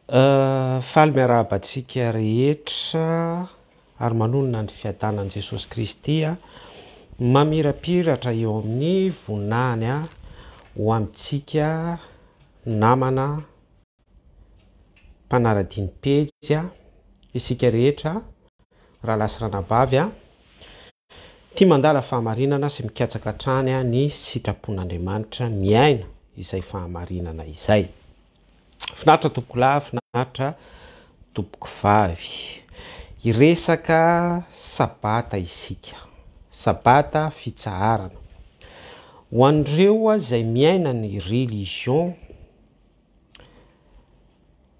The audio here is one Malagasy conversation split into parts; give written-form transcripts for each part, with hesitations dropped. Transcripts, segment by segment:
Faly miarahaba antsika rehetra ary manonona ny fiadanan'i Jesosy Kristy mamirapiratra eo amin'ny voninahiny ho amintsika namana mpanaradia ny pejy isika rehetra rahalahy sy ranabavy tia mandala fahamarinana sy mikatsaka hatrany ny sitrapon'Andriamanitra miaina izay fahamarinana izay. Finaritra tompokolahy, finaritra tompokovavy. Hiresaka sabata isika. Sabata fitsaharana. Ho an'ireo izay miaina ny religion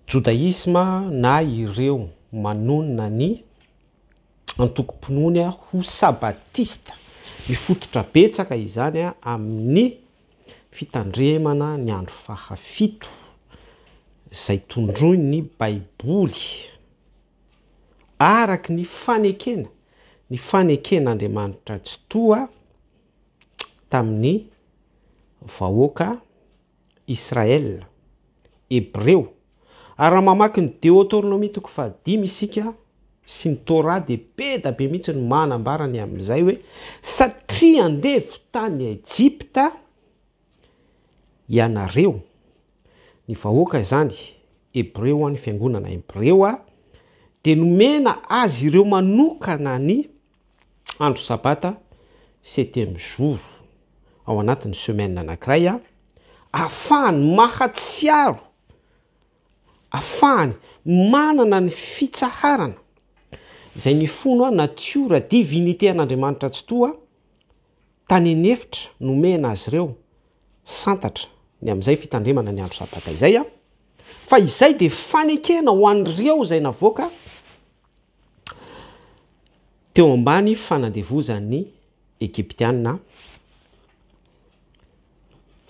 jodaisme na ireo manonona ny antokom-pinoany ho sabatista. Mifototra betsaka izany amin'ny fitandremana ny andro fahafito izay tondroin'ny Baiboly araka ny fanekena ny faneken'Andriamanitra Tsitoha tamin'ny vahoaka Israel, Hebreo. Ary raha mamaky ny Deoteronomia toko fahadimy isika sy ny Torah dia be da be mihitsy no manambara ny amin'izay hoe satria andevo tany Egypta ianareo, ny vahoaka izany, Hebreo ny fiangonana Hebreo, dia nomena azy ireo manokana ny andro sabata, septième jour, ao anatin'ny semaine anankiray, ahafahany mahatsiaro, ahafahany manana ny fitsaharana izay mifono natiora divinité an'Andriamanitra Tsitoha tany an'efitra nomena azy ireo santatra ny amin'izay fitandremana ny andro sabata izay, fa izay dia fanekena ho an'ireo izay navoaka Teo ambany fanandevozan'ny Egyptiana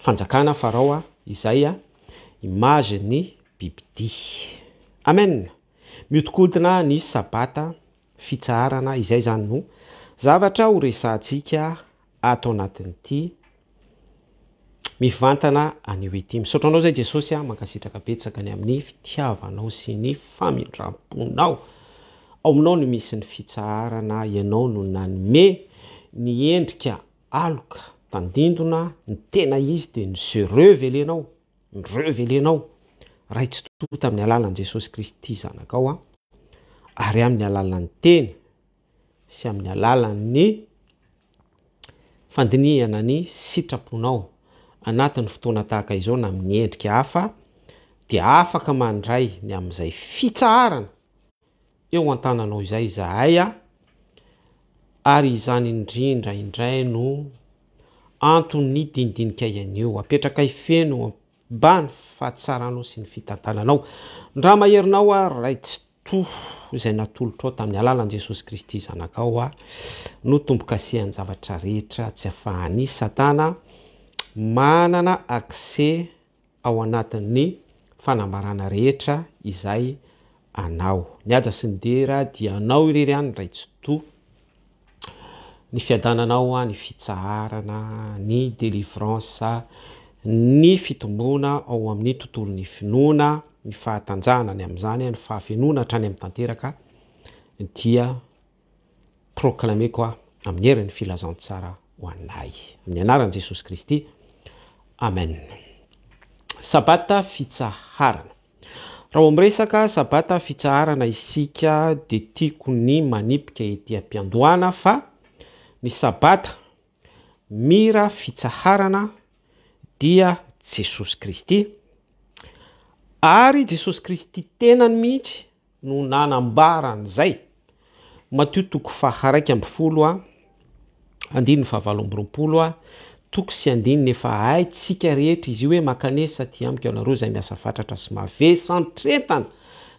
fanjakana Farao izay image-n'ny bibidia. Amen! Mihodinkodina ny sabata fitsaharana izay izany no zavatra ho resahantsika ato anatin'ity mivantana anio ity. Misaotra anao zay Jesosy a, mankasitraka betsaka ny amin'ny fitiavanao sy ny famindram-ponao. Ao aminao no misy ny fitsaharana, ianao no nanome ny endrika aloka tandindona, ny tena izy dia ny se reveler-nao, ny reveler-nao Ray Tsitoha tamin'ny alalan'i Jesosy Kristy Zanakao a, ary amin'ny alalan'ny teny sy amin'ny alalan'ny fandinihana ny sitraponao anatin'ny fotoana tahaka izao na amin'ny endrika hafa dia afaka mandray ny amin'izay fitsaharana eo an-tananao izay izahay ary izany indrindra indray no anton'ny dinidinikay anio. Apetrakay feno ambany fahatsaranao sy ny fitantananao. Ny ra maherinao ary Ray Tsitoha izay natolotrao tamin'ny alalan'i Jesosy Kristy Zanakao no tombo-kasihan-javatra rehetra tsy afahan'i Satana manana accès ao anatin'ny fanambarana rehetra izay anao. Ny haja sy ny dera dia anao irery ihany Ray Tsitoha. Ny fiadananao, ny fitsaharana, ny délivrance, ny fitomboana ao amin'ny tontolon'ny finoana, ny fahatanjahana ny amin'izany, ny fahafenoana hatrany amin'ny tanteraka dia proclameko amin'ny herin'ny filazantsara ho anay. Amin'ny anaran'i Jesosy Kristy. Amen. Sabata fitsaharana. Raha vao miresaka Sabata fitsaharana isika dia tiako ny manipika ety am-piandohana fa ny Sabata mira fitsaharana dia Jesosy Kristy ary Jesosy Kristy tenany mihitsy no nanambara an'izay. Matio toko faha 11 a, andininy faha 28 a, toko sy andininy efa haintsika rehetra izy io hoe mankanesa aty amiko ianareo izay miasa fatratra sy mavesantretana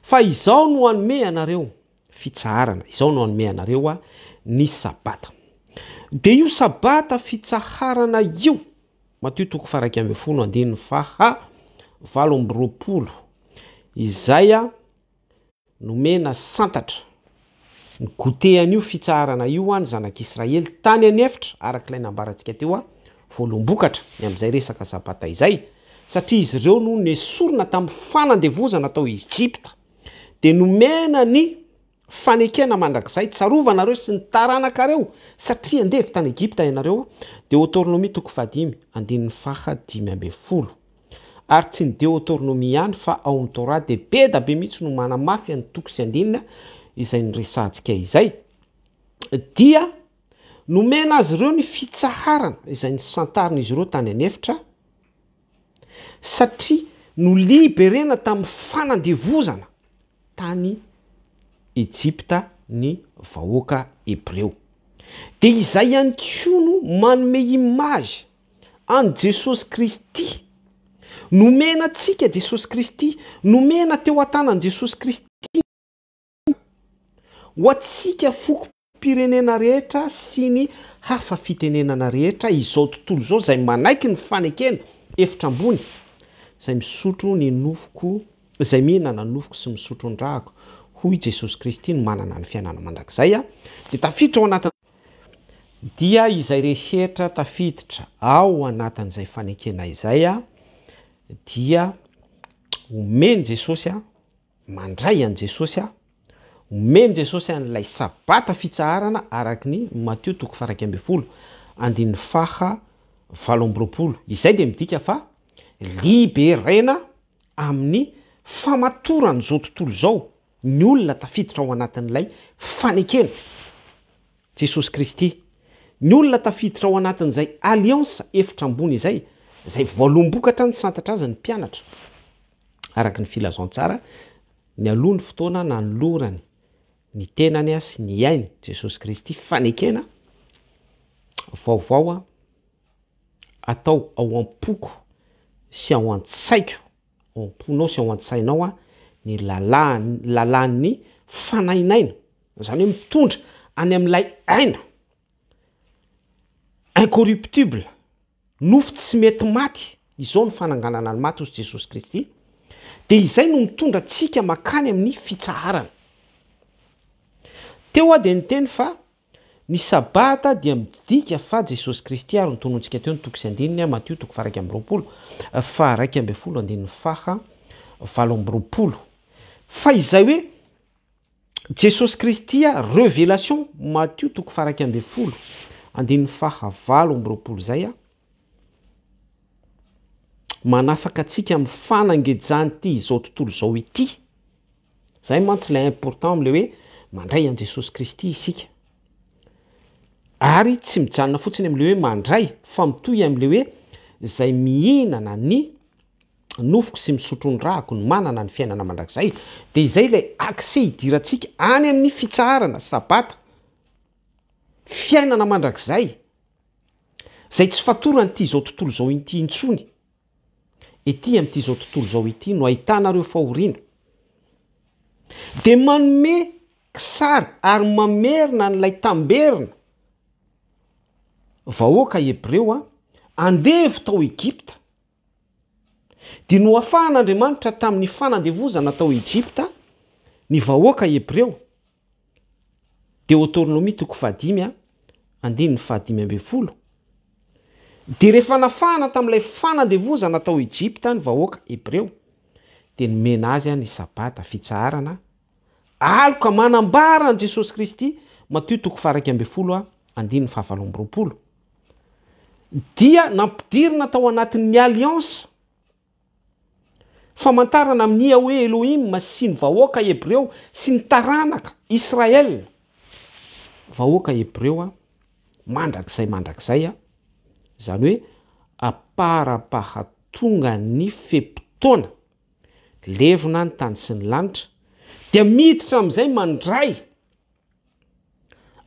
fa izao no hanome anareo fitsaharana, izao no hanome anareo a ny sabata. Dia io sabata fitsaharana io, Matio toko faha 11 andininy faha 28, izay a nomena santatra ny goûter an'io fitsaharana io ny zanak'Israely tany an'efitra, araka ilay nambarantsika teo voaloham-bokatra ny amin'izay resaka sabata izay. satria izy ireo no nesorina tamin'ny fanandevozana tao Egypta, dia nomena ny fanekena mandrakizay, tsarovanareo sy ny taranakareo, satria andevo tany Egypta ianareo, Deotornomia toko fahadimy, andininy faha 15. Ary tsy ny Deotornomia ihany fa ao amin'ny Torah dia be da be mihitsy no manamafy an'ny toko sy andininy izay noresahantsika izay. Dia nomena azy ireo ny fitsaharana izay nosantarin'izy ireo tany an'efitra, satria noliberena tamin'ny fanandevozana tany Ejipta ny vahoaka hebreo. Dia izay ihany koa no manome image an'i Jesosy Kristy. Nomena antsika Jesosy Kristy, nomena teo an-tanan'i Jesosy Kristy ho antsika fokom-pirenena rehetra sy ny hafa fitenenana rehetra izao tontolo izao izay manaiky ny fanekena efitra ambony, izay misotro ny nofoko, izay mihinana ny nofoko sy misotro ny rako, hoy Jesosy Kristy no manana ny fiainana mandrakizay, dia tafiditra ao anatin'ny. Dia izay rehetra tafiditra ao anatin'izay fanekena izay dia omen'i Jesosy, mandray an'i Jesosy, omen'i Jesosy an'ilay sabata fitsaharana araka ny Matio toko faha 11 andininy faha 28. Izay dia midika fa liberena amin'ny famatoran'izao tontolo izao ny olona tafiditra ao anatin'ilay fanekena Jesosy Kristy. Ny olona tafiditra ao anatin'izay alliance efitra ambony izay, izay voaloam-bokatra nisantatra azy ny mpianatra, araka ny filazantsara, nialoha ny fotoana nanolorany ny tenany sy ny ainy Jesosy Kristy, fanekena vaovao atao ao am-poko sy ao an-tsaiko, ao am-ponao sy ao an-tsainao a, ny lalàn- lalàn'ny fanahin'aina, izany hoe mitondra any amin'ilay aina incorruptible, nofo tsy mety maty, izao ny fananganana ny maty hozy Jesosy Kristy, dia izay no mitondra antsika makany amin'ny fitsaharana. Teo aho dia niteny fa Ny Sabata dia midika fa Jesosy Kristy ary notonontsika teo ny toko sy andininy, Matio toko faha 21, faha 11 andininy faha 28. Fa izay hoe Jesosy Kristy revelation, Matio toko faha 11 andininy faha 28 izay, manafaka antsika amin'ny fanangejan'ity izao tontolo izao ity. Zay mantsy ilay important amin'ilay hoe mandray an'i Jesosy Kristy isika. Ary tsy mijanona fotsiny amin'ilay hoe mandray fa mitohy amin'ilay hoe izay mihinana ny nofoko sy misotro ny rako no manana ny fiainana mandrakizay. Dia izay ilay accès hidirantsika any amin'ny fitsaharana, sabata, fiainana mandrakizay, izay tsy fatoran'ity izao tontolo izao ity intsony. Ety amin'ity izao tontolo izao ity no ahitana ireo fahoriana. Dia manome kisary ary mamerina an'ilay tamberina vahoaka hebreo andevo tao Egypta. Dia nohafahan'Andriamanitra tamin'ny fanandevozana tao Egypta ny vahoaka hebreo. Deotornomia toko fahadimy andininy faha-15. Dia rehefa nafahana tamin'ilay fanandevozana tao Egypta ny vahoaka hebreo, dia nomena azy ny Sabata, fitsaharana, aloka manambara an'i Jesosy Kristy, Matio toko faha-11 andininy faha-28. Dia nampidirina tao anatin'ny alliance Famantarana amin'ny Yahweh Elohim sy ny vahoaka hebreo sy ny taranaka Israel, vahoaka hebreo mandrakizay mandrakizay, izany hoe apara-pahatongan'ny fe-potoana levona ny tany sy ny lanitra, dia miditra amin'izay mandray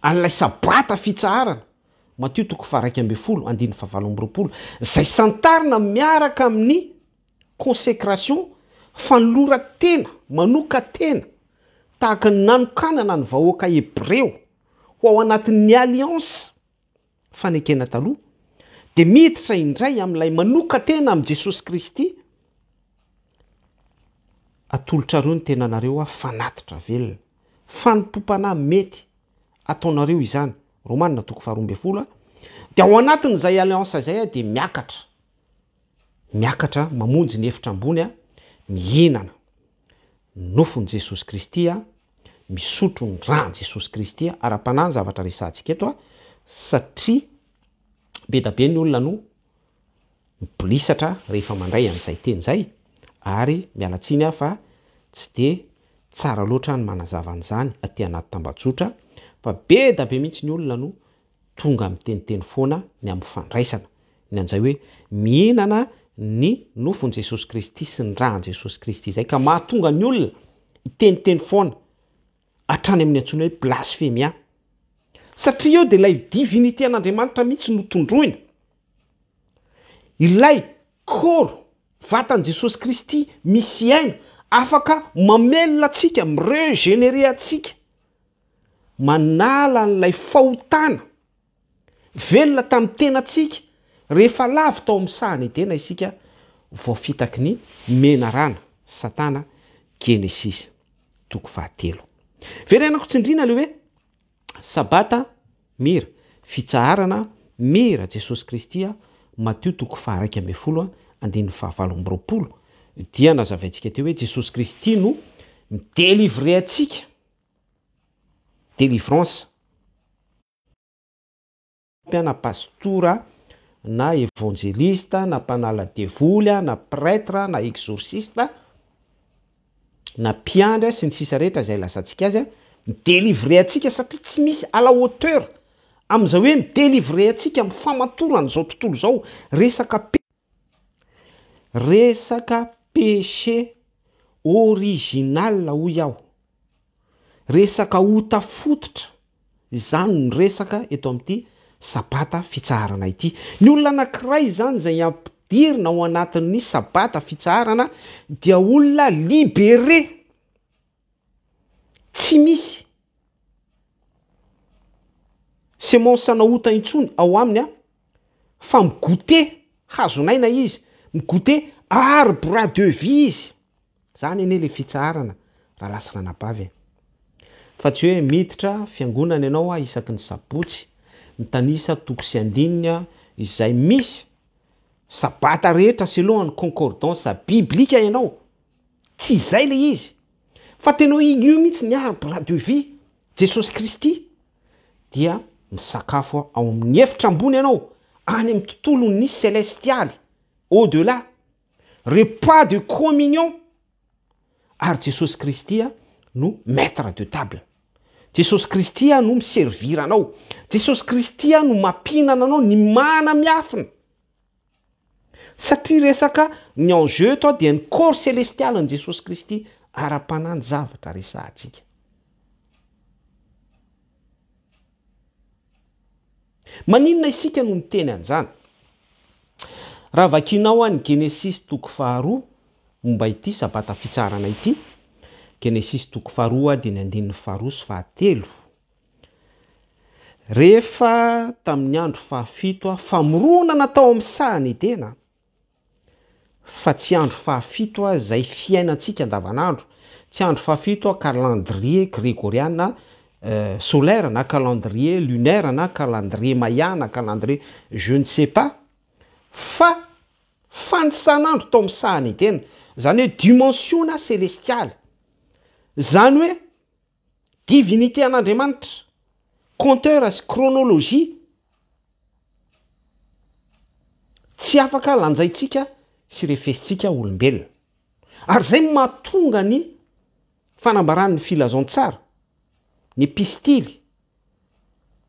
an'ilay Sabata fitsaharana, Matio toko faha-11 andininy faha-28, izay santarina miaraka amin'ny consécration, fanoloran-tena, manokan-tena, tahaka ny nanokanana ny vahoaka hebreo ho ao anatin'ny alliance, fanekena taloha, dia miditra indray amin'ilay manokan-tena amin'i Jesosy Kristy, atolotrareo ny tenanareo fanatitra velona, fanompoam-panahy mety ataonareo izany, Romana toko faharoa ambin'ny folo, dia ao anatin'izay alliance izay dia miakatra. Miakatra mamonjy ny efitra ambony mihinana ny nofon'i Jesosy Kristy, misotro ny ràn'i Jesosy Kristy, ara-panahy ny zavatra resahantsika eto satria be da be ny olona no mibolisatra rehefa mandray an'izay teny izay ary miala tsiny aho fa tsy dia tsara loatra ny manazava an'izany aty anaty tambajotra fa be da be mihitsy ny olona no tonga miteniteny foana ny amin'ny fandraisana ny an'izay hoe mihinana ny nofon'i Jesosy Kristy sy ny ràn'i Jesosy Kristy izay ka mahatonga ny olona hiteniteny foana hatrany amin'ny antsoina hoe blasfemia satria eo dia ilay divinité an'Andriamanitra mihitsy no tondroina ilay corps vatan'i Jesosy Kristy misy aina afaka mamelona antsika mi-regénérer antsika manala an'ilay fahotana velona tamin'ny tenantsika rehefa lavo tao amin'ny sahan'i Edena isika voafitaky ny menarana, Satana, Genesisy toko fahatelo. Verenako tsindriana ilay hoe Sabata mira, fitsaharana mira Jesosy Kristy Matio toko faha-11 andininy faha-28 dia nazavaintsika teo hoe Jesosy Kristy no mi-delivrer antsika, délivrance, na pastora na evanjelista na mpanala devoly na prêtre na exorciste na mpiandry sy ny sisa rehetra izay lazantsika azy mi-delivrer antsika satria tsy misy à la hauteur amin'izay hoe mi-delivrer antsika amin'ny famantoran'izao tontolo izao resaka resaka péché original hoy aho resaka ota fototra izany no resaka eto amin'ity sabata fitsaharana ity. Ny olona anankiray izany izay ampidirina ao anatin'ny sabata fitsaharana dia olona libéré, tsy misy semence ana ota intsony ao aminy fa mi-goûter hazon'aina izy, mi-goûter arbre de vie izy. Zany anie le fitsaharana rahalahy sy ranabavy e! Fa tsy hoe miditra fiangonana ianao isaky ny sabotsy, mitanisa toko sy andininy izay misy sabata rehetra selon ny concordance biblique ianao, tsy izay le izy! Fa tena hoe io mihitsy ny arbre de vie, Jesosy Kristy, dia misakafo ao amin'ny efitra ambony ianao, any amin'ny tontolon'ny selestialy, au delà. Repas de communion ary Jesosy Kristy no maître de table. Jesosy Kristy no mi-servir anao. Jesosy Kristy no mampihinana anao ny mana miafina. Satria resaka ny enjeu eto dia ny corps celestial an'i Jesosy Kristy ara-panahy ny zavatra resahantsika. Maninona isika no miteny an'izany? Raha vakinao any Genesisy toko faharoa momba ity Sabata fitsaharana ity, Genesisy toko faharoa dia ny andininy faharoa sy fahatelo. Rehefa tamin'ny andro fahafito famoronana tao amin'ny sahan'i Edena, fa tsy andro fahafito izay fiainantsika andavanandro, tsy andro fahafito calendrier gregoriana solaire na calendrier lunaire na calendrier maya na calendrier je ne sais pas, fa fanisan'andro tao amin'ny sahan'i Edena, izany hoe dimensiona selestialy, izany hoe divinité an'Andriamanitra, compteur sy chronologie tsy afaka lanjaintsika sy refesintsika olombelona. Ary izay no mahatonga ny fanambaran'ny filazantsara, ny epistily,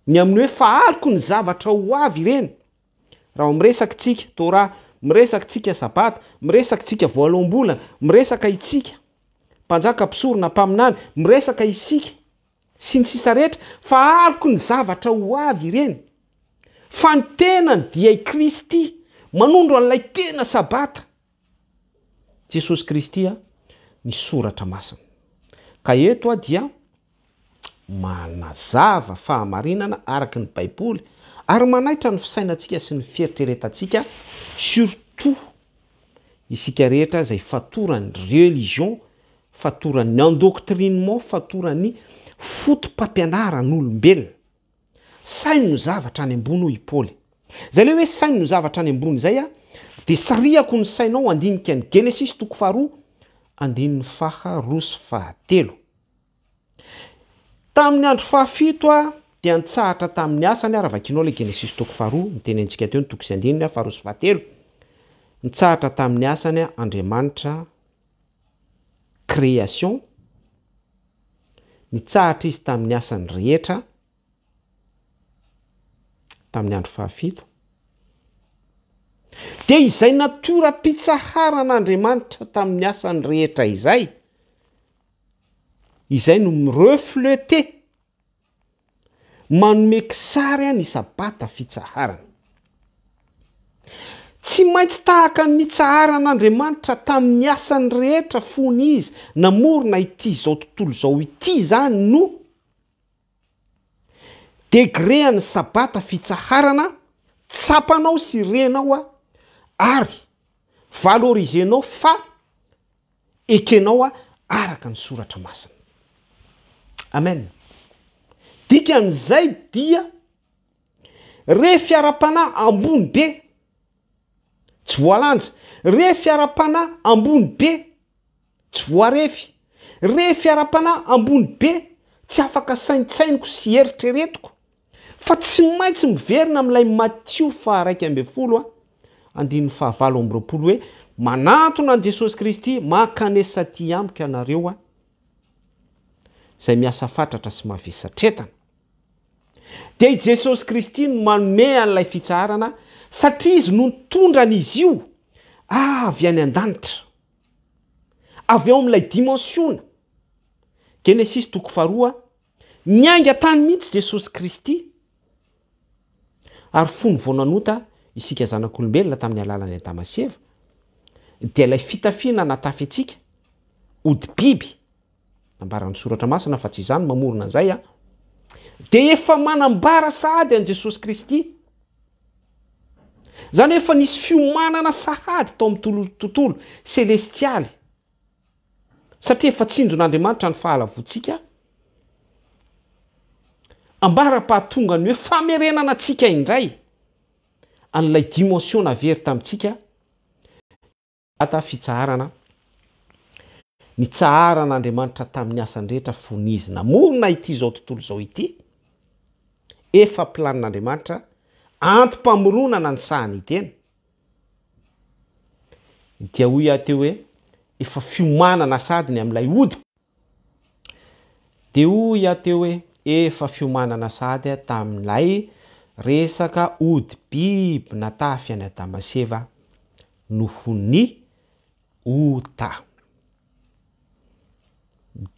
ny amin'ny hoe fa aloky ny zavatra ho avy ireny. Raha vao miresaka isika Torah, miresaka isika Sabata, miresaka isika voaloham-bolana, miresaka isika mpanjaka, mpisorona, mpaminany, miresaka isika sy ny sisa rehetra fa aloky ny zavatra ho avy ireny. Fa ny tenany dia i Kristy, manondro an'ilay tena Sabata. Jesosy Kristy ny Soratra Masina. Ka eto dia manazava fahamarinana araka ny Baiboly ary manaitra ny fisainantsika sy ny fieritreretantsika surtout isika rehetra izay fatoran'ny religion, fatoran'ny endoctrinement, fatoran'ny foto-pampianaran'olombelona. Saino ny zavatra any ambony hoy i Paoly. Izay ilay hoe saino ny zavatra any ambony izay. Dia sarihako ny sainao handinika ny Genesisy toko faharoa andininy faha roa sy fahatelo. Tamin'ny andro fahafito dia nitsahatra tamin'ny asany ary vakinao ilay Genesisy toko faharoa, nitenentsika teo ny toko sy andininy faharoa sy fahatelo. Nitsahatra tamin'ny asany Andriamanitra création, nitsahatra izy tamin'ny asany rehetra tamin'ny andro fahafito. Dia izay natoram-pitsaharan'Andriamanitra tamin'ny asany rehetra izay, izay no mi-refleter, manome kisary ny Sabata fitsaharana. Tsy maintsy tahaka ny nitsaharan'Andriamanitra tamin'ny asany rehetra fony Izy namorona ity izao tontolo izao ity izany no degré an'ny Sabata fitsaharana tsapanao sy renao ary valoriser-nao fa ekenao araka ny soratra masina. Amen. Dikan'izay dia refy ara-panahy ambony be, tsy voalanja, refy ara-panahy ambony be, tsy voarefy, refy ara-panahy ambony be, tsy afaka saintsainiko sy eritreretiko, Fa tsy maintsy miverina amin'ilay Matio faha-11 andininy faha-28 hoe, Manantona an'i Jesosy Kristy, mankanesa aty amiko ianareo izay miasa fatratra sy mavesatretana. Dia i Jesosy Kristy no manome an'ilay fitsaharana satria Izy no nitondra an'izy io avy any an-danitra, avy ao amin'ilay dimensiona. Genesisy toko faharoa Niainga tany mihitsy Jesosy Kristy, ary fony vao nanota isika zanak'olombelona tamin'ny alalan'i Adama sy Eva, dia ilay fitafiana natafy antsika, hodi-biby, nambaran'ny Soratra Masina fa tsy izaho no mamorona an'izay an, dia efa manambara sahady an'i Jesosy Kristy. Izany hoe efa nisy fiomanana sahady tao amin'ny tontolo selestialy. Satria efa tsinjon'Andriamanitra ny fahalavoantsika, ambara-pahatonga ny hoe famerenana antsika indray an'ilay dimension navery tamintsika, data fitsaharana, nitsaharan'Andriamanitra tamin'ny asany rehetra fony Izy namorona ity izao tontolo izao ity, efa planin'Andriamanitra, antom-pamoronana ny sahan'i Edena. Dia hoy aho teo hoe efa fiomanana sady ny amin'ilay ody. Dia hoy aho teo hoe efa fiomanana sady tamin'ilay resaka ody biby natafy an'i Adama sy Eva noho ny ota.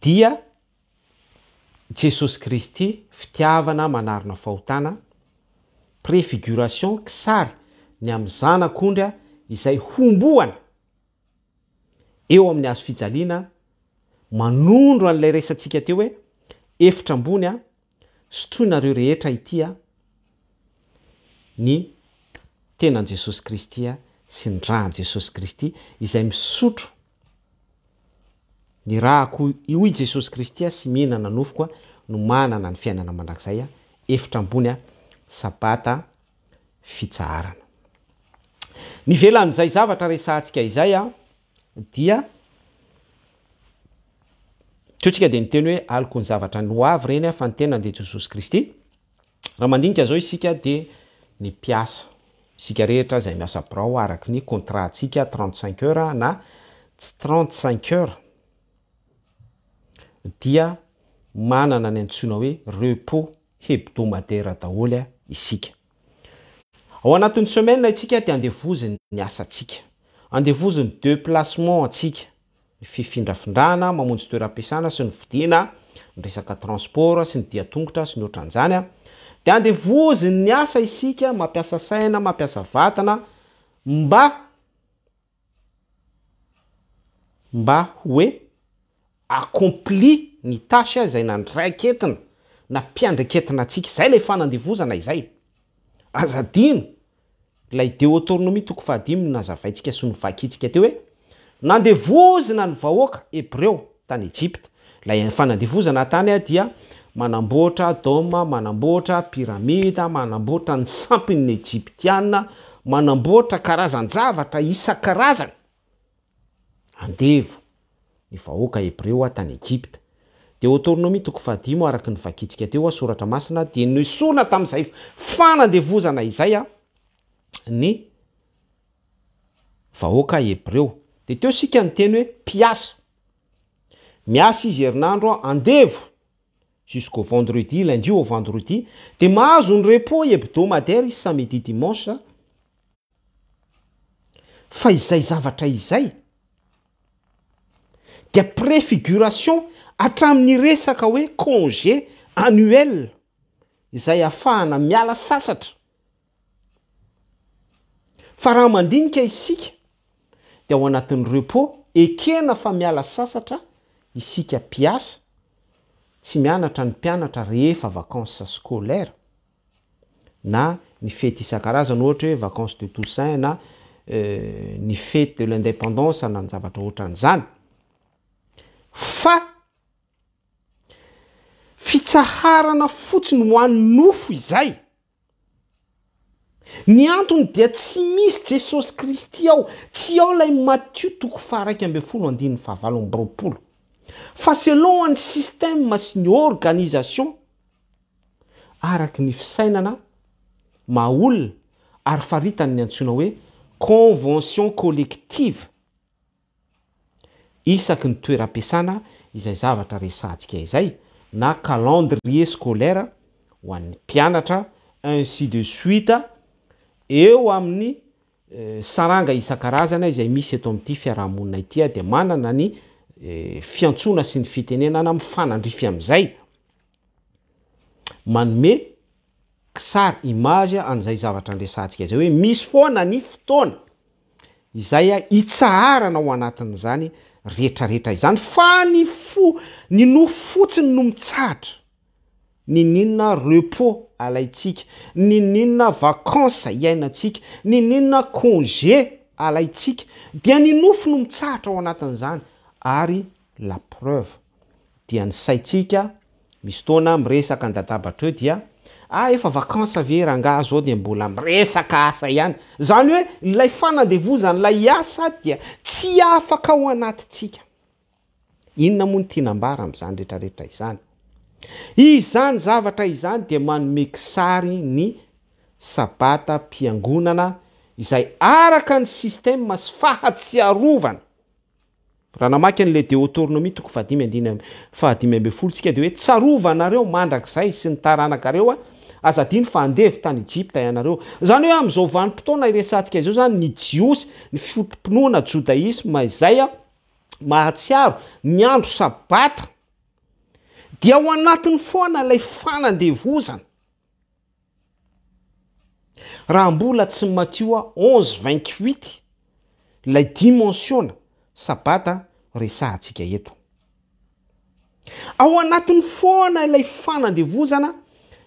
Dia Jesosy Kristy, fitiavana manarona fahotana, préfiguration, kisary ny amin'ny Zanak'ondry izay homboana eo amin'ny hazo fijaliana, manondro an'ilay resatsika teo hoe efitra ambony a, sotroinareo rehetra ity a, ny tenan'i Jesosy Kristy sy ny ràn'i Jesosy Kristy izay misotro Ny rako hoy Jesosy Kristy sy mihinana nofoko no manana ny fiainana mandrakizay, efitra ambony, sabata fitsaharana. Ny ivelan'izay zavatra resahantsika izay dia teo tsika dia niteny hoe aloky ny zavatra ny ho avy ireny fa ny tenany dia Jesosy Kristy. Raha mandinika izao isika dia ny mpiasa, isika rehetra izay miasa birao araka ny contrat-ntsika 35 heures na tsy 35 heures dia manana ny antsoina hoe repos hebdomadaire daholo isika. Ao anatin'ny semaine isika dia andevozin'ny asantsika, andevozin'ny deplacement antsika, ny fifindrafindrana mamonjy toeram-piasana sy ny fodiana, ny resaka transport sy ny dia tongotra sy ny ohatran'izany dia andevozin'ny asa isika, mampiasa saina, mampiasa vatana mba mba hoe accompli ny tâche izay nandraiketina na mpiandraiketina antsika, izay ilay fanandevozana izay, aza adino Ilay Deotornomia toko fahadimy no nazavaintsika sy novakintsika teo hoe, Nandevozina ny vahoaka hebreo tany Egypta. Ilay fanandevozana tany dia manamboatra dôma, manamboatra piramida, manamboatra ny sampin'ny Egyptiana, manamboatra karazan-javatra isan-karazany. Andevo ny vahoaka hebreo tany Egypta. Deoteronomia toko fahadimy araka ny vakintsika teo, soratra masina, dia nesorina tamin'izay fanandevozana izay ny vahoaka hebreo. Dia teo isika niteny hoe mpiasa. Miasa izy herinandro, andevo jusqu'au vendredi, lundi au vendredi, dia mahazo ny repos hebdomadaire izy samedi dimanche. Fa izay zavatra izay dia préfiguration hatramin'ny resaka hoe congé annuel izay ahafahana miala sasatra. Fa raha mandinika isika dia ao anatin'ny repos ekena fa miala sasatra isika mpiasa, tsy mianatra ny mpianatra rehefa vacances scolaires na ny fety isan-karazany ohatra hoe vacances de Toussaint na ny fête de l'indépendance na ny zavatra ohatran'izany. Fa fitsaharana fotsiny ho an'ny nofo izay. Ny antony dia tsy misy Jesosy Kristy ao, tsy ao ilay Matio toko faha-11 andininy faha-28. Fa selon ny système sy ny organisation araky ny fisainana maha olona ary faritany ny antsoina hoe convention collective isaky ny toeram-piasana izay zavatra resahantsika izay na calendrier scolaire ho an'ny mpianatra ainsi de suite eo amin'ny saranga isan-karazana izay misy eto amin'ity fiarahamonina ity dia manana ny fiantsoana sy ny fitenenana mifanandrify amin'izay manome kisary image an'izay zavatra andresantsika izay hoe misy foana ny fotoana izay hitsaharana ao anatin'izany rehetrarehetra izany fa ny fo ny nofo fotsiny no mitsahatra. Ninoninona repos alaintsika, ninoninona vacances iainantsika, ninoninona congé alaintsika dia ny nofo no mitsahatra ao anatin'izany ary la preuve dia ny saintsika misy fotoana miresaka an-dadabatra eo dia ah efa vacances ve rangaha zao dia mbola miresaka asa ihany, zany hoe ilay fanandevozan'ilay asa dia tsy afaka ao anatintsika. Inona moa no tiana ambara amin'izany rehetrarehetra izany? Izany zavatra izany dia manome kisary ny Sabata mpiangonana izay araka ny système sy fahatsiarovana. Raha namaky an'ilay Deotornomia toko fahadimy andininy fahadimy ambin'ny folo tsika dia hoe tsarovanareo mandrakizay sy ny taranakareo aza adino fa andevo tany Egypta ianareo. Izany hoe amin'izao vanim-potoana iresahantsika izao izany ny Jiosy, ny foto-pinoana jodaisma izay mahatsiaro ny andro Sabata dia ao anatiny foana ilay fanandevozana. Raha mbola tsy Matio 11:28 ilay dimensiona Sabata resahantsika eto. Ao anatiny foana ilay fanandevozana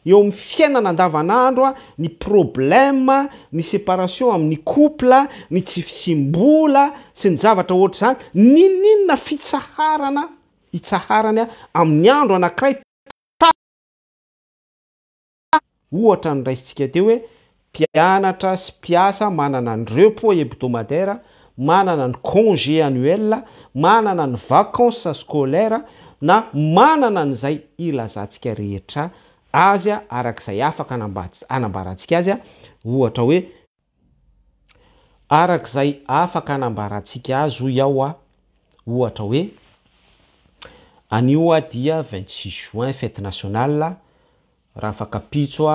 eo amin'ny fiainana andavanandro, ny problème, ny séparation amin'ny couple, ny tsy fisiam-bola sy ny zavatra ohatr'izany, n'inon'inona fitsaharana hitsaharany amin'ny andro anankiray. Ohatra ny raisintsika teo hoe mpianatra sy mpiasa manana ny repos hebdomadaire, manana ny congé annuel, manana ny vacances scolaires na manana an'izay ilazantsika rehetra azy arak'izay afaka anambarantsika azy, ohatra hoe arak'izay afaka anambarantsika azy hoy aho, ohatra hoe anio dia 26 juin fête nationale, raha afaka-pitso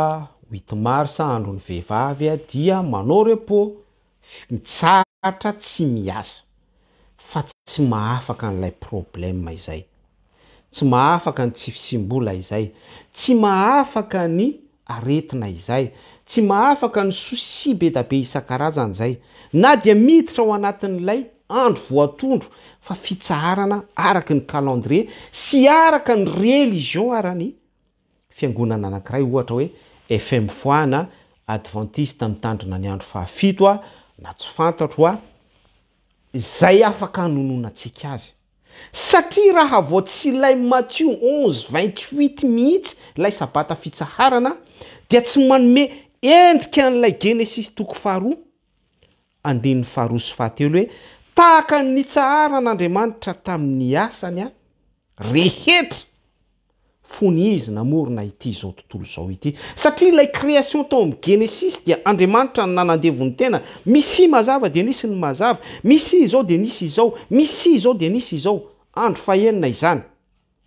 8 mars andron'ny vehivavy dia manao repos mitsahatra tsy miasa fa tsy mahafaka an'ilay problème izay, tsy mahafaka ny tsy fisiam-bola izay, tsy mahafaka ny aretina izay, tsy mahafaka ny souci be da be isan-karazany izay, na dia miditra ao anatin'ilay andro voatondro fa fitsaharana araka ny calendrier sy araka ny religion ara ny fiangonana anankiray, ohatra hoe FM foi na adventiste mitandrina ny andro fahafito na tsy fantatro izay afaka hanononantsika azy. Satria raha vao tsy ilay Matio 11:28 mihitsy ilay sabata fitsaharana dia tsy manome endrika an'ilay Genesisy toko faharoa. andininy faharoa sy fahatelo hoe, Tahaka ny nitsaharan'Andriamanitra tamin'ny asany rehetra fony Izy namorona ity izao tontolo izao ity. Satria ilay création tao amin'ny Genesisy dia Andriamanitra no nanandevo ny tenany, misy mazava dia nisy ny mazava, misy izao dia nisy izao, misy izao dia nisy izao. Andro fahenina izany.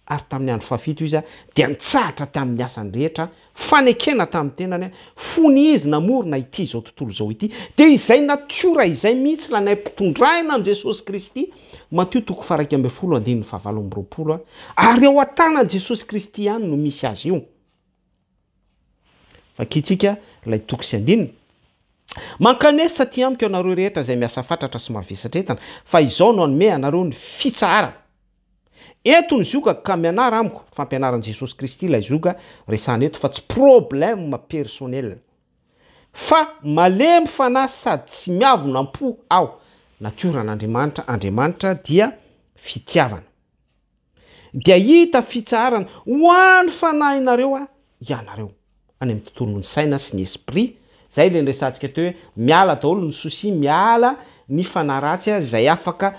Ary tamin'ny andro fahafito izy dia nitsahatra tamin'ny asany rehetra, fanekena tamin'ny tenany, fony izy namorona ity izao tontolo izao ity, dia izay natiora izay mihitsy ilay nampitondraina an'i Jesosy Kristy, Matio toko faha-11 andininy faha-28, ary ao an-tanan'i Jesosy Kristy ihany no misy azy io. Vakintsika ilay toko sy andininy. Mankanesa aty amiko ianareo rehetra izay miasa fatratra sy mavesatra entana, fa izao no hanome anareo ny fitsaharana. Ento ny ziogako ka mianara amiko, fampianaran'i Jesosy Kristy ilay zioga resahana eto fa tsy problème personnel. Fa malemy fanahy sady tsy miavona am-po aho. Natioran'Andriamanitra, Andriamanitra dia fitiavana. Dia hita fitsaharana ho an'ny fanahinareo aho ianareo. Any amin'ny tontolon'ny saina sy ny esprit, zay le niresahantsika teo hoe miala daholo ny souci, miala ny fanahy ratsy izay afaka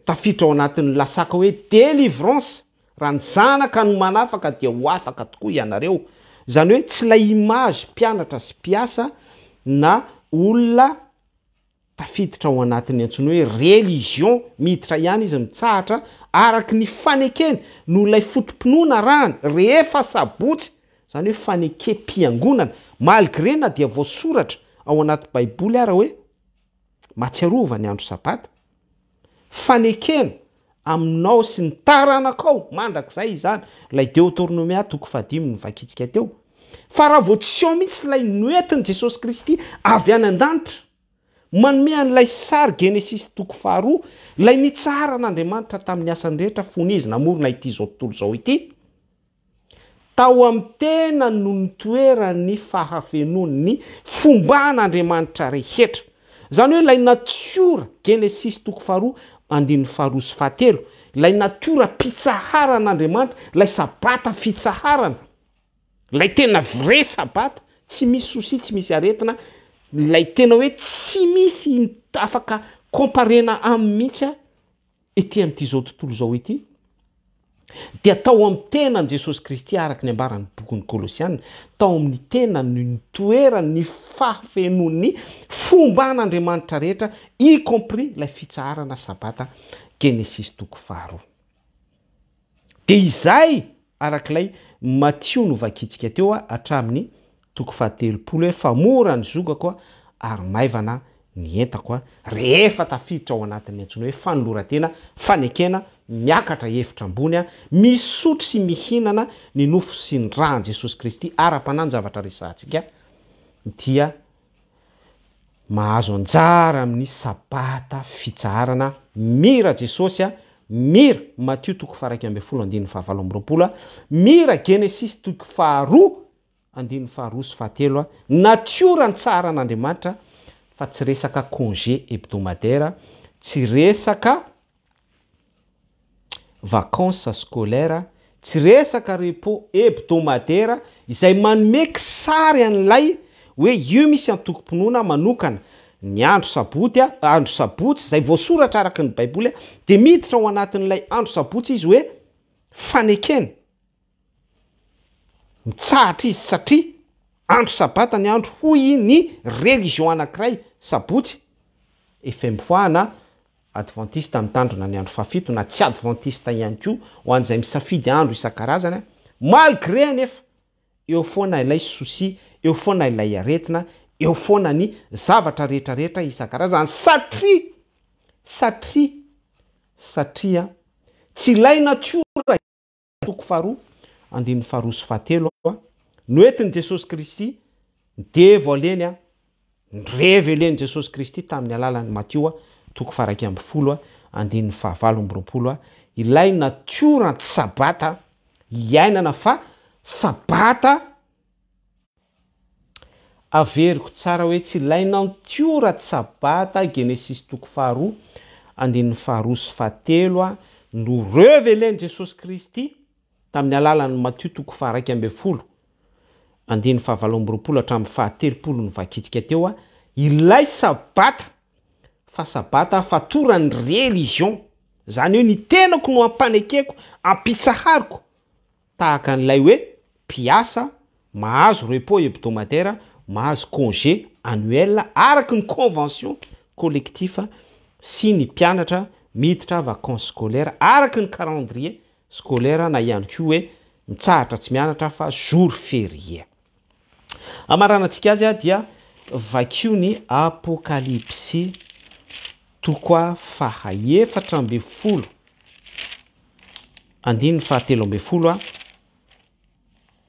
tafiditra ao anatin'ny lasaka hoe délivrance, raha ny zanaka no manafaka dia ho afaka tokoa ianareo, izany hoe tsy ilay image mpianatra sy mpiasa na olona tafiditra ao anatin'ny antsoina hoe religion, miditra ihany izy mitsahatra araka ny fanekeny noho ilay foto-pinoana arahany rehefa sabotsy, izany hoe fanekem-piangonana, malgré na dia voasoratra ao anaty baiboly ara hoe mahatsiarova ny andro sabata, fanekena aminao sy ny taranakao mandrakizay izany, ilay Deotornomia toko fahadimy novakintsika teo, fa raha vao tsy ao mihitsy ilay noentin'i Jesosy Kristy avy any an-danitra, manome an'ilay sary Genesisy toko faharoa, ilay nitsaharan'Andriamanitra tamin'ny asany rehetra fony Izy namorona ity izao tontolo izao ity, Tao amin'ny tenany no nitoeran'ny fahafenoan'ny fomban'Andriamanitra rehetra. Izany hoe ilay natiora, Genesisy toko faharoa andininy faharoa sy fahatelo, ilay natiora mpitsaharan'Andriamanitra, ilay sabata fitsaharana, ilay tena vrai sabata, tsy misy souci, tsy misy aretina, ilay tena hoe tsy misy afaka comparena aminy mihitsy ety amin'ity izao tontolo izao ity, dia tao amin'ny tenan'i Jesosy Kristy araka ny ambaran'ny bokin'ny Kolosiana, tao amin'ny tenany no nitoeran'ny fahafenoan'ny fomban'Andriamanitra rehetra, y compris ilay fitsaharana Sabata, Genesisy toko faharoa. Dia izay Arak'ilay Matio novakintsika teo hatramin'ny toko fahatelopolo hoe fa mora ny zogako ary maivana ny entako rehefa tafiditra ao anatin'ny antsoina hoe fanoloran-tena, fanekena, miakatra efitra ambony, misotro sy mihinana ny nofo sy ny ràn'i Jesosy Kristy ara-panahy ny zavatra resahantsika dia Mahazo anjara amin'ny Sabata fitsaharana mira Jesosy a, mira Matio toko faha-11 andininy faha-28 a, mira Genesisy toko faharoa andininy faharoa sy fahatelo a, natiora nitsaharan'Andriamanitra fa tsy resaka congé hebdomadaire, tsy resaka vacances scolaires, tsy resaka repos hebdomadaire izay manome kisary an'ilay hoe io misy antokom-pinoana manokana ny andro saboty, andro sabotsy izay voasoratra araka ny baiboly dia miditra ao anatin'ilay andro sabotsy izy hoe fanekena, mitsahatra izy satria andro sabata ny andro hoy ny religion anankiray sabotsy fmfoa na adventiste mitandrina ny andro fahafito na tsy adventiste ihany koa ho an'izay misafidy andro isan-karazany malgré anefa eo foana ilay souci eo foana ilay aretina eo foana ny zavatra rehetra rehetra isan-karazany satria satria satria tsy ilay natiora Toko faharoa, andininy faharoa sy fahatelo, Noentin'i Jesosy Kristy ny devoaleny, norevelen'i Jesosy Kristy tamin'ny alalan'i Matio, toko faha-11, andininy faha-28, ilay natioran-tsabata iainana fa Sabata Averiko tsara hoe tsy ilay nantiora Tsabata Genesisy toko faharoa andininy faharoa sy fahatelo no revelen'i Jesosy Kristy tamin'ny alalan'i Matio toko faha-11 andininy faha-28 hatramin'ny faha-30 novakitsika teo ilay Sabata. Fa sabata fatoran'ny religion, zany hoe ny tenako no ampanekeko, ampitsahariko, tahaka an'ilay hoe mpiasa mahazo repos hebdomadaire, mahazo congé annuel araka ny convention collectif sy ny mpianatra miditra vacances scolaires araka ny calendrier scolaire na ihany koa hoe mitsahatra tsy mianatra fa jour férié. Hamaranantsika azy dia vakio ny Apokalypsy toko faha 14 andininy faha 13,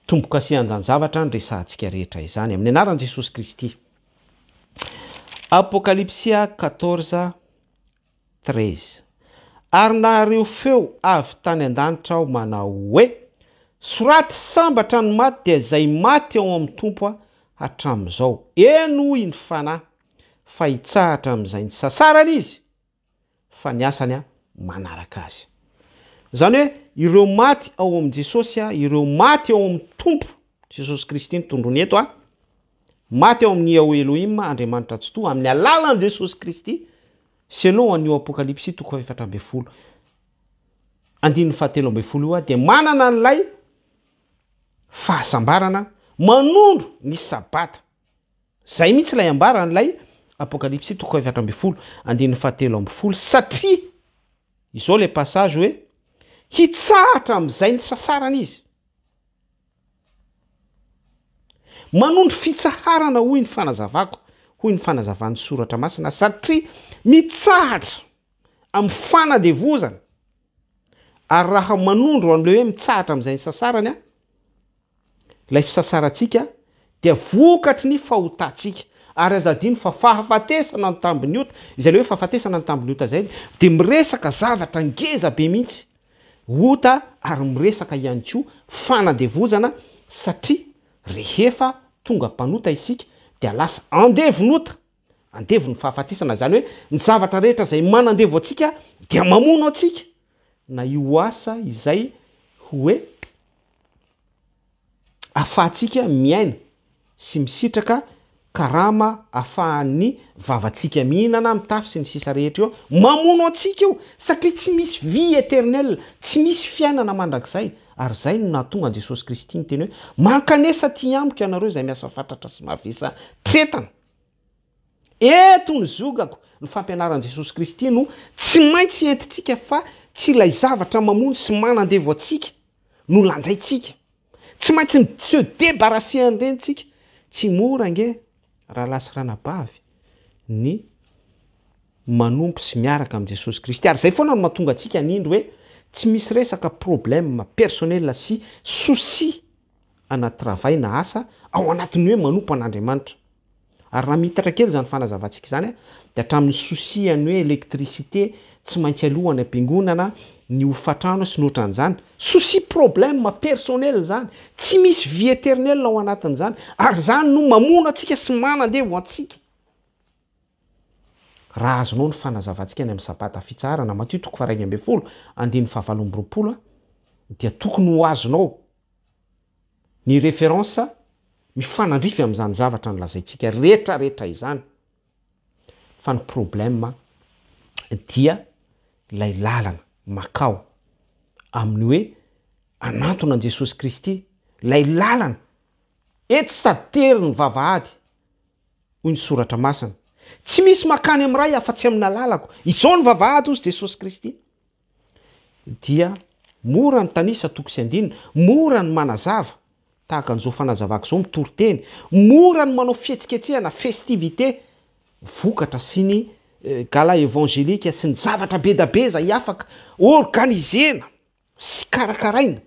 tombo-kasihan-dany zavatra ny resahantsika rehetra izany amin'ny anaran'i Jesosy Kristy. Apokalypsy 14 13. Ary nahareo feo avy tany an-danitra aho manao hoe, Soraty, Sambatra ny maty dia izay maty ao amin'ny Tompo hatramin'izao. Eny, hoy ny Fanahy, fa hitsahatra amin'izay nisasarany izy, fa ny asany manaraka azy. Izany hoe ireo maty ao amin'i Jesosy, ireo maty ao amin'ny Tompo Jesosy Kristy no tondroiny eto, maty ao amin'ny Yahweh Elohim, Andriamanitra Tsitoha, amin'ny alalan'i Jesosy Kristy, selon an'io Apokalypsy toko faha-14 andininy faha-13 io, dia manana an'ilay fahasambarana manondro ny Sabata. Izay mihitsy ilay ambaran'ilay Apokalypsy toko faha-14 andininy faha-13, satria izao ilay passage hoe hitsahatra amin'izay nisasarana izy. Manondro fitsaharana hoy ny fanazavako, hoy ny fanazavan'ny Soratra Masina, satria mitsahatra amin'ny fanandevozana, ary raha manondro an'ilay hoe mitsahatra amin'izay nisasarany aho, ilay fisasarantsika dia vokatry ny fahotantsika. Ary aza adino fa fahafatesana ny tambin'ny ota, izay ilay hoe fahafatesana ny tambin'ny ota izay dia miresaka zavatra ngeza be mihitsy. Ota ary miresaka ihany koa fanandevozana satria rehefa tonga mpanota isika dia lasa andevon'ota, andevon'ny fahafatesana, izany hoe ny zavatra rehetra izay manandevo antsika dia mamono antsika, na io asa izay hoe afahantsika miaina sy misitraka karama afahan'ny vavantsika mihinana, mitafy sy ny sisa rehetra eo, mamono antsika io satria tsy misy vie eternelle, tsy misy fiainana mandrakizay, ary izay no nahatonga an'i Jesosy Kristy niteny hoe, mankanesa aty amiko ianareo izay miasa fatratra sy mavesa-tretana. Eto ny zogako, ny fampianaran'i Jesosy Kristy no tsy maintsy entintsika fa tsy ilay zavatra mamono sy manandevo antsika no lanjaintsika. Tsy maintsy mi se debarrasser an'ireny tsika. Tsy mora ange rahalahy sy ranabavy ny manompo sy miaraka amin'i Jesosy Kristy. Ary izay foana no mahatonga antsika hanindry hoe tsy misy resaka problème personnel sy souci ana travail na asa ao anatin'ny hoe manompo an'Andriamanitra. Ary raha miitatra kely izany fanazavantsika izany dia hatramin'ny souci an'ny hoe électricité tsy maintsy aloa any am-piangonana, ny hofantrano sy ny ohatran'izany. Souci problème personnel izany. Tsy misy vie éternelle ao anatin'izany. Ary izany no mamono antsika sy manandevo antsika. Raha azonao ny fanazavantsika any amin'ny Sabata fitsaharana, Matio toko faha-11, andininy faha-28, dia tokony ho azonao ny référence mifanandrify amin'izany zavatra nolazaintsika rehetra rehetra izany fa ny problème dia ilay lalana makao amin'ny hoe anantona an'i Jesosy Kristy, ilay lalana etsy sady tery ny vavahady hoy ny soratra masina, tsy misy makany amin'ny Ray afa-tsy amin'ny alalako, izao ny vavahady hozy Jesosy Kristy. dia mora ny tanisa toko sy andininy, mora ny manazava, tahaka an'izao fanazavako izao mitory teny, mora ny manao fihetsiketsehana, festivité, vokatra sy ny gala évangélique sy ny zavatra bedabe izay afaka organiser-na sy karakaraina.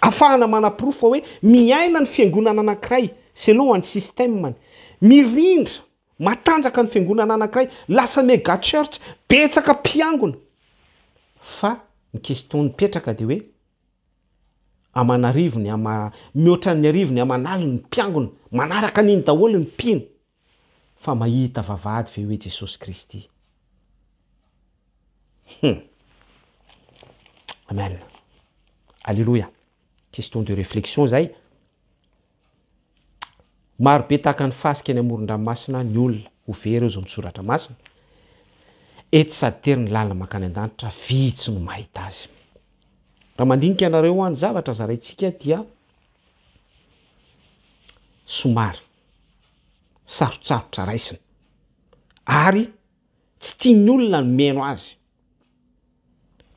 Afahana manaporofo fa hoe miaina ny fiangonana anankiray selon any système-ny. Mirindra, matanjaka ny fiangonana anankiray, lasa mega church, betsaka mpiangona. Fa ny question mipetraka dia hoe aman'arivony ama mihoatra ny arivony aman'aliny ny mpiangona, manaraka an'iny daholo ny mpino. Fa mahita vavahady ve hoe Jesosy Kristy? Hum. Amen. Alléluia. Question de réflexion zay. Maro be tahaka ny fasika eny amoron-dranomasina ny olona. Ho very eo izao ny soratra masina. Ety sady tery ny lalana mankany an-danitra, vitsy no mahita azy. Raha mandinika anareo an, ny zavatra zaraintsika dia somary sarotsarotra raisina ary tsy tian'ny olona ny mihaino azy.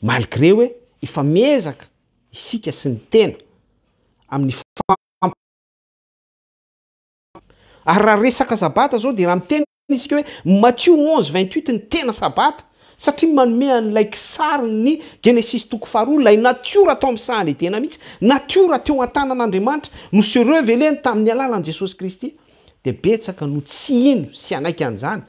Malgré hoe efa miezaka isika sy ny tena amin'ny Ary raha resaka sabata zao dia raha miteny isika hoe Matio 11 28 ny tena sabata satria manome an'ilay kisarin'ny Genesisy toko faharoa ilay natiora tao amin'ny sahan'i Edena mihitsy, natiora teo an-tanan'Andriamanitra no se reveler-ny tamin'ny alalan'i Jesosy Kristy dia betsaka no tsy hino sy hanaiky an'izany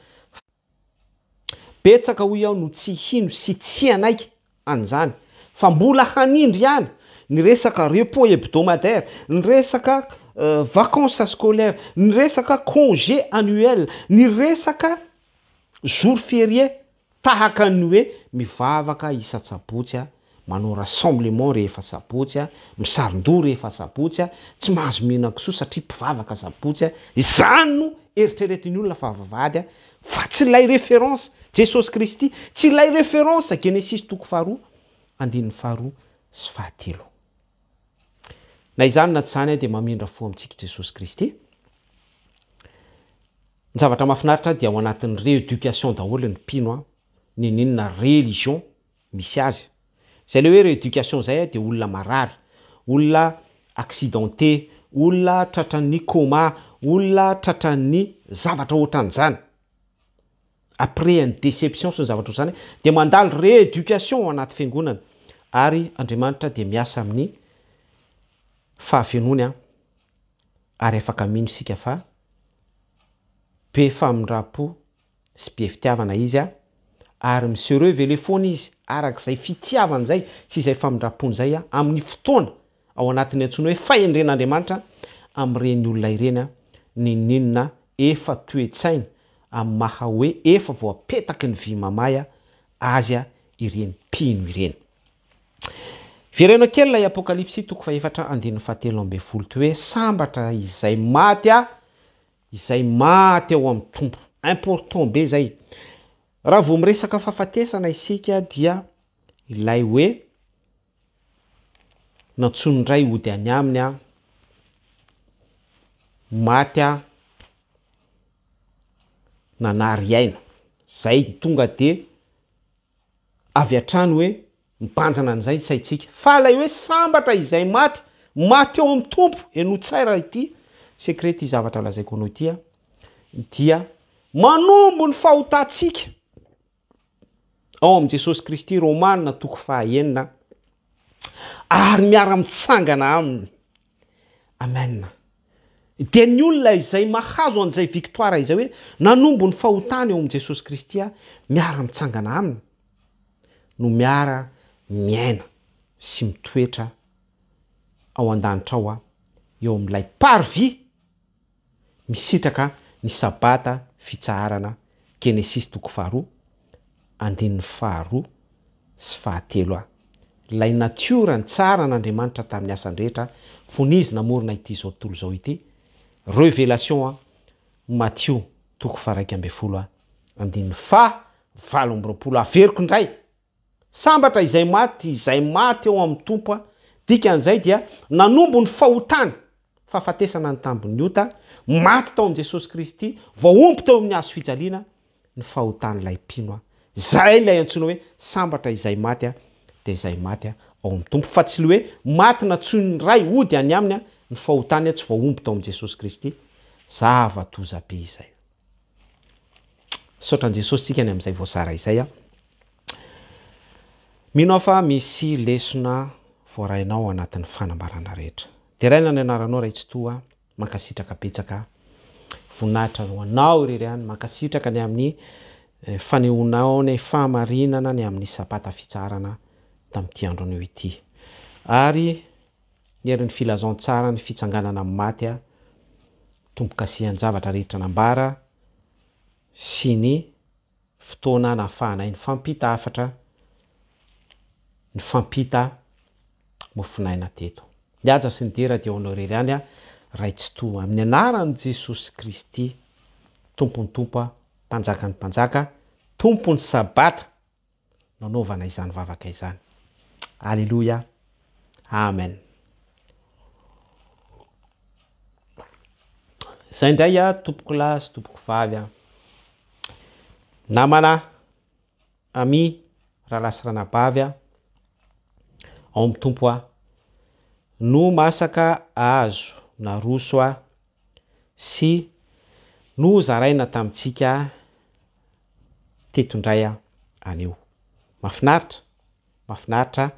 Betsaka hoy aho no tsy hino sy tsy hanaiky an'izany fa mbola hanindry ihany ny resaka repos hebdomadaire, ny resaka vacances scolaires, ny resaka congé annuel, ny resaka jour férié tahaka ny hoe mivavaka isan-tsabotsy manao rassemblement rehefa sabotsy, misaron-doha rehefa sabotsy, tsy mahazo mihinan-kisoa satria mpivavaka sabotsy, izany no eritreretin'ny olona fa vavahady fa tsy ilay référence Jesosy Kristy, tsy ilay référence Genesisy toko faharoa andininy faharoa sy fahatelo. Na izany na tsy izany dia mamindra fo amintsika Jesosy Kristy. Ny zavatra mahafinaritra dia ao anatin'ny rééducation daholo ny mpino, n'inon'inona religion misy azy. Izay ilay hoe rééducation izay dia olona marary, olona accidenté, olona tratran'ny coma, olona tratran'ny zavatra ohatran'izany. Après ny déception sy ny zavatra ohatr'izany dia mandalo rééducation ao anaty fiangonana ary Andriamanitra dia miasa amin'ny fahafenoany ary afaka mino isika fa be famindram-po sy be fitiavana izy ary mi se reveler foana izy araka izay fitiavany izay sy izay famindram-pony izay amin'ny fotoana ao anatin'ny antsoina hoe fahendren'Andriamanitra amin'ireny olona ireny n'inon'inona efa toe-tsainy amin'ny maha hoe efa voapetaky ny vy mamay azy ireny mpino ireny. Vereno kely ilay Apokalypsy toko fahefatra andininy fahatelo ambin'ny folo toy hoe sambatra izay maty izay maty ao amin'ny Tompo. Important be zay. Raha vao miresaka fahafatesana isika dia ilay hoe nantsoin'ny Ray hody any aminy aho, maty aho, nanary aina. Zay tonga de avy hatrany hoe mibanjina an'izay ny saintsika. Fa ilay hoe sambatra izay maty, maty eo amin'ny Tompo, henoy tsara ity secret ity zavatra lazaiko anao ity dia manombo ny fahotantsika ao amin'i Jesosy Kristy, Romana toko fahaenina, ary miara-mitsangana aminy. Amen. Dia ny olona izay mahazo an'izay victoire izay hoe nanombo ny fahotany eo amin'i Jesosy Kristy miara-mitsangana aminy no miara-miaina sy mitoetra ao an-danitra ao eo amin'ilay parvis misitraka ny Sabata fitsaharana Genesisy toko faharoa andininy faharoa sy fahatelo a. Ilay natiora nitsara an'Andriamanitra tamin'ny asany rehetra fony Izy namorona ity izao tontolo izao ity, Revelation a, Matio toko faha-11 a, andininy faha 28. Averiko indray! Sambatra izay maty, izay maty ao amin'ny Tompo a! Dikan'izay dia nanombo ny fahotany, fahafatesana ny tambin'ny ota, maty tao amin'i Jesosy Kristy, voahombo teo amin'ny hazo fijaliana ny fahotan'ilay mpino a! Izay ilay antsoina hoe sambatra izay maty a, dia izay maty ao amin'ny Tompo, fa tsy ilay hoe maty nantsoin'ny Ray hody any aminy a, ny fahotany tsy voahombo tao amin'i Jesosy Kristy. Zava-doza be izay. Misaotra an'i Jesosy tsika ny amin'izay voazara izay a. Mino aho fa misy lesona voarainao ao anatin'ny fanambarana rehetra. Deraina ny anaranao Ray Tsitoha, mankasitraka betsaka. Voninahitra ho anao irery ihany, mankasitraka ny amin'ny eh, fanehoanao ny fahamarinana ny amin'ny sabata fitsaharana tamin'ity andro anio ity. Ary ny herin'ny filazantsara ny fitsanganana amin'ny maty a, tombokasihan-javatra rehetra nambara sy ny fotoana nahafahanay nifampita hafatra, nifampita mofonaina teto. Ny haja sy ny dera dia ho anao irery ihany Ray Tsitoha. Amin'ny anaran'i Jesosy Kristy Tompon'ny Tompo aho. Mpanjakan'ny mpanjaka, Tompon'ny Sabata no anaovana izany vavaka izany. Aleloia. Amen. Izay indray a, tompoko lahy sy tompoko vavy a. Namana, ami, rahalahy sy ranabavy a, ao amin'ny Tompo a, no masaka azo naroso a sy nozaraina tamintsika teto indray aho anio. Mahafinaritra, mahafinaritra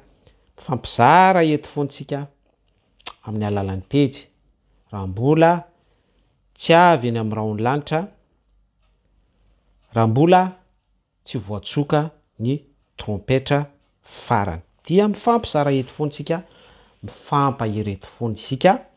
mifampizara eto foana tsika amin'ny alalan'ny pejy raha mbola tsy avy eny amin'ny rahon'ny lanitra, raha mbola tsy voatsoka ny trompetra farany. Dia mifampizara eto foana tsika, mifampahery eto foana isika.